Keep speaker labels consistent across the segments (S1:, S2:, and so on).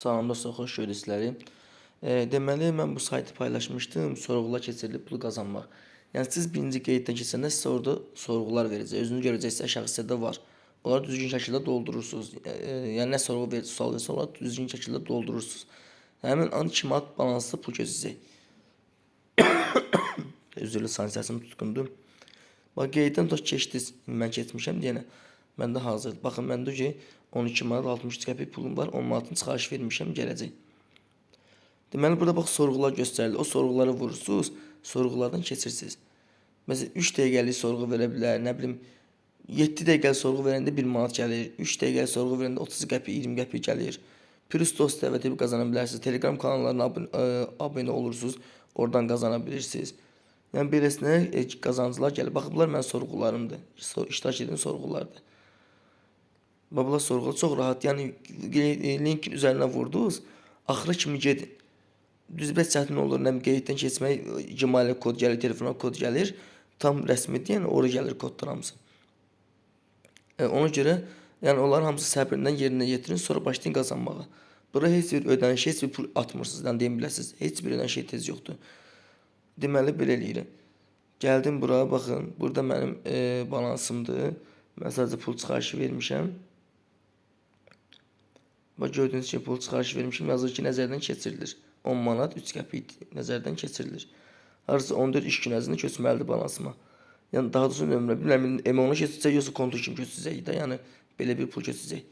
S1: Salam dostlar, xoş gördük sizləri. Deməli, mən bu saytı paylaşmışdım, sorğular keçirilib pul qazanmaq. Yəni siz birinci qeyddən keçəndə sizə orada sorğular verəcək. Özünüz görəcəksiniz, aşağı hissədə var. Onları düzgün şəkildə doldurursunuz. Yəni nə sorğu verir, sual verirsə, onları düzgün şəkildə doldurursunuz. Həmin an 2 manat balanslı pul keçəcək. Üzrlü səsim tutqundur. Bax, qeyddən tutaq keçdiniz. Mən keçmişəm deyənə. Məndə hazırdır. Baxın, məndə ki 12 manat 63 qəpik pulum var. 10 manatın çıxarış vermişəm, gələcək. Deməli, burada bax sorğular göstərilir. O sorğuları vurursunuz, sorğulardan keçirsiniz. Məsələn, 3 dəqiqəlik sorğu verə bilər, nə bilim, 7 dəqiqəlik sorğu verəndə 1 manat gəlir. 3 dəqiqəlik sorğu verəndə 30 qəpik, 20 qəpik gəlir. Plus dost dəvət edib qazana bilərsiniz. Telegram kanallarına abunə olursunuz, oradan qazana bilirsiniz. Yəni beləsinə qazancılar gəlir. Baxın, bunlar mənim sorğularımdır. İştirak edən sorğulardır. Bax, bunlar sorğular çox rahat. Yəni linkin üzərinə vurdunuz, axıra kimi gedin. Düz biraz çətin olur, nə bilim, qeyddən keçmək, Gmail-ə kod gəlir, telefona kod gəlir. Tam rəsmidir, yəni ora gəlir kodlar hamısı. Ona görə yəni onların hamısı səbirlə yerinə yetirin, sonra başlayın qazanmağa. Bura heç bir ödəniş, heç bir pul atmırsınız, yəni deyim biləsiniz. Heç bir ödəniş tez yoxdur. Deməli belə eləyirəm. Gəldim bura, baxın, burada mənim balansımdır. Mən sadəcə pul çıxarışı vermişəm. Bax, gördüyünüz kimi pul çıxarışı vermişəm. Yazır ki, nəzərdən keçirilir. 10 manat 3 qəpik nəzərdən keçirilir. Harasa 14 iş gün ərzində köçməlidir balansıma. Yəni daha doğrusu nömrə, bilmirəm, M10-a keçəcək yoxsa konto kimi köçəcək də, yəni belə bir pul köçəcək.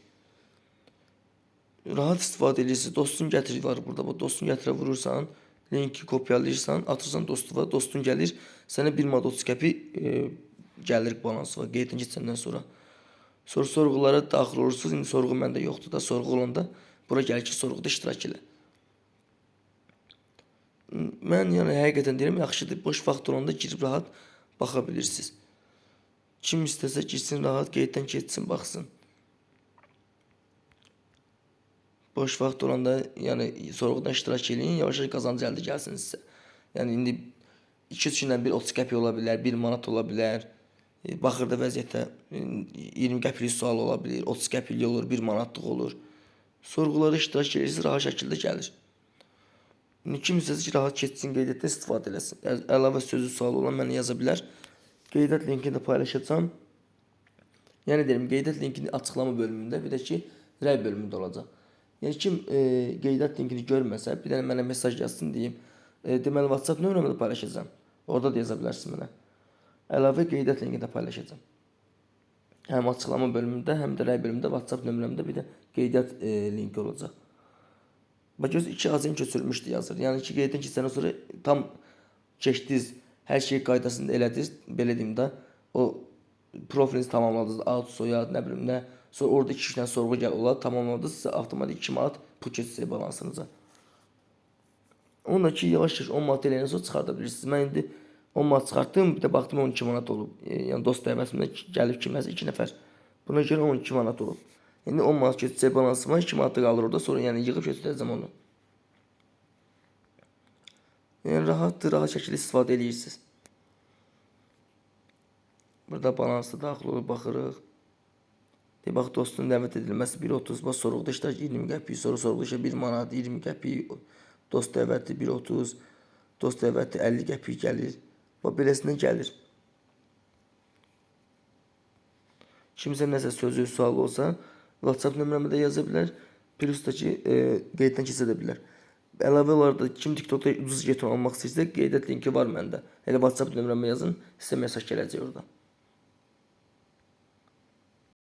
S1: Rahat istifadə edirsiniz. Dostun gətir var burada. Bu dostun gətirə vurursan, linki kopyalayırsan, atırsan dostuva, dostun gəlir, sənə 1 manat 30 qəpik gəlir balansına qeyddən keçəndən sonra. Sonra sorğulara daxil olursunuz. İndi sorğu məndə yoxdur da, sorğu olanda bura gəlir ki, sorğuda iştirak elə. Mən yəni həqiqətən deyirəm, yaxşıdır. Boş vaxt olanda girib rahat baxa bilirsiniz. Kim istəsə girsin, rahat qeyddən keçsin, baxsın. Boş vaxt olanda yəni sorğudan iştirak eləyin, yavaş-yavaş qazanc əldə gəlsin sizə. Yəni indi 2-3 gündən bir 30 qəpik ola bilər, 1 manat ola bilər. Baxır da vəziyyətə 20 qəpiklik sual ola bilər, 30 qəpiklik olur, 1 manatlıq olur. Sorğulara iştirak edirsiniz, rahat şəkildə gəlir. İndi kim istəsə ki, rahat keçsin, qeydiyyatdan istifadə eləsin. Əlavə sözü sualı olan mənə yaza bilər. Qeydiyyat linkini də paylaşacağam. Yəni deyirəm, qeydiyyat linkini açıqlama bölümündə, bir də ki, rəy bölümündə olacaq. Yəni kim qeydiyyat linkini görməsə, bir dənə mənə mesaj yazsın deyim. Deməli WhatsApp nömrəmi də paylaşacağam. Orada da yaza bilərsin mənə. Əlavə qeydiyyat linkini də paylaşacağam. Həm açıqlama bölümündə, həm də rəy bölümündə WhatsApp nömrəmdə bir də qeydiyyat linki olacaq. Bax görürsünüz, 2 azın köçürülmüşdü yazır. Yəni ki, qeydiyyatdan keçəndən sonra tam keçdiniz, hər şey qaydasında elədiniz, belə deyim də, o profilinizi tamamladınız, ad, soyad, nə bilim nə. Sonra orada 2-3 dənə sorğu gəl, olar, tamamladınız, sizə avtomatik 2 manat pul keçəcək balansınıza. Onunla ki, yavaş-yavaş 10 manat eləyəndən sonra çıxarda bilirsiniz. Mən indi 10 manat çıxartdım, bir də baxdım 12 manat olub. Yəni dost dəvətimdə gəlib kimləsə 2 nəfər. Buna görə 12 manat olub. İndi 10 manat keçəcək balansıma, 2 manat da qalır orada. Sonra yəni yığıb götürəcəm onu. Yəni rahatdır, rahat şəkildə istifadə edirsiniz. Burada balansa daxil olub baxırıq. De, bax, dostun dəvət edilməsi 1.30, bax, sorğuda iştirak 20 qəpik, sonra sorğuda iştirak 1 manat 20 qəpik, dost dəvəti 1.30, dost dəvəti 50 qəpik gəlir. Bax, beləsindən gəlir. Kimsə nəsə sözü, sualı olsa WhatsApp nömrəmə də yaza bilər. Plus da ki, qeyddən keçə də bilər. Əlavə olaraq da kim TikTokda ucuz jeton almaq istəyirsə, qeydiyyat linki var məndə. Elə WhatsApp nömrəmə yazın, sizə mesaj gələcək orada.